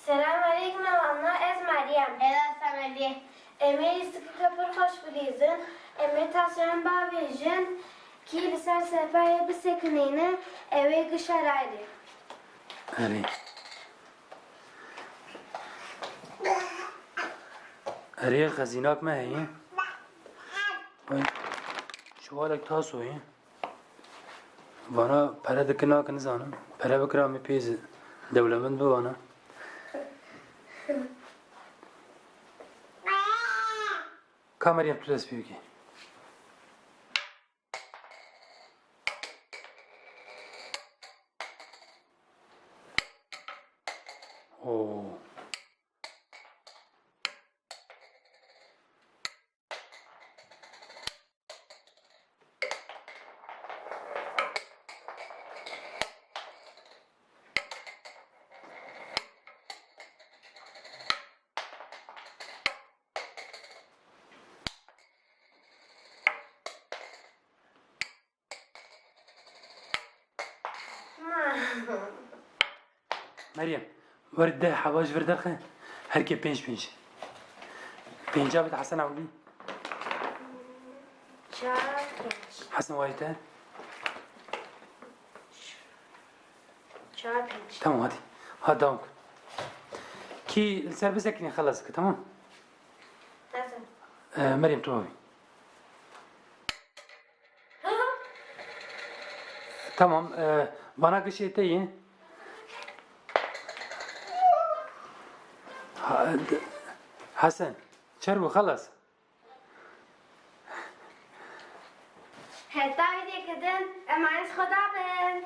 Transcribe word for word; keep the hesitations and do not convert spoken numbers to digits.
Selam aleykum, ewana ez Meryem. Ela semelî. Em ê lîstikeke pir xweş bilîzin. Em ê tasûyan bavêjin. Kî li ser sehpayê bisekinîne, ew ê gişe rayê. Erê. Erê, xezînak me heye. Ay, çuvalek taso ye. Vana pere dike nake nizanim. Pere bikira min pê zî dewlemend bibana. Ka Meryem, tu dest pê bike. Oo. Meryem, wer deh heba ji vir derxe. Her kê pênc pênc. Pênca bide Hesen ewlî. Çar, pênc. Hesen wayî te. Çar, pênc. Tamam, hadi. Hadi devam kir. Kî li ser bisekinî xelas dike, tamam? Hesen. Ee, Meryem, tu bavî. Tamam, e, vana gişê te ye. Ha-, d-, Hesen, çer bû, xelas. Heta vîdyoyeke din, emanet Xweda bin.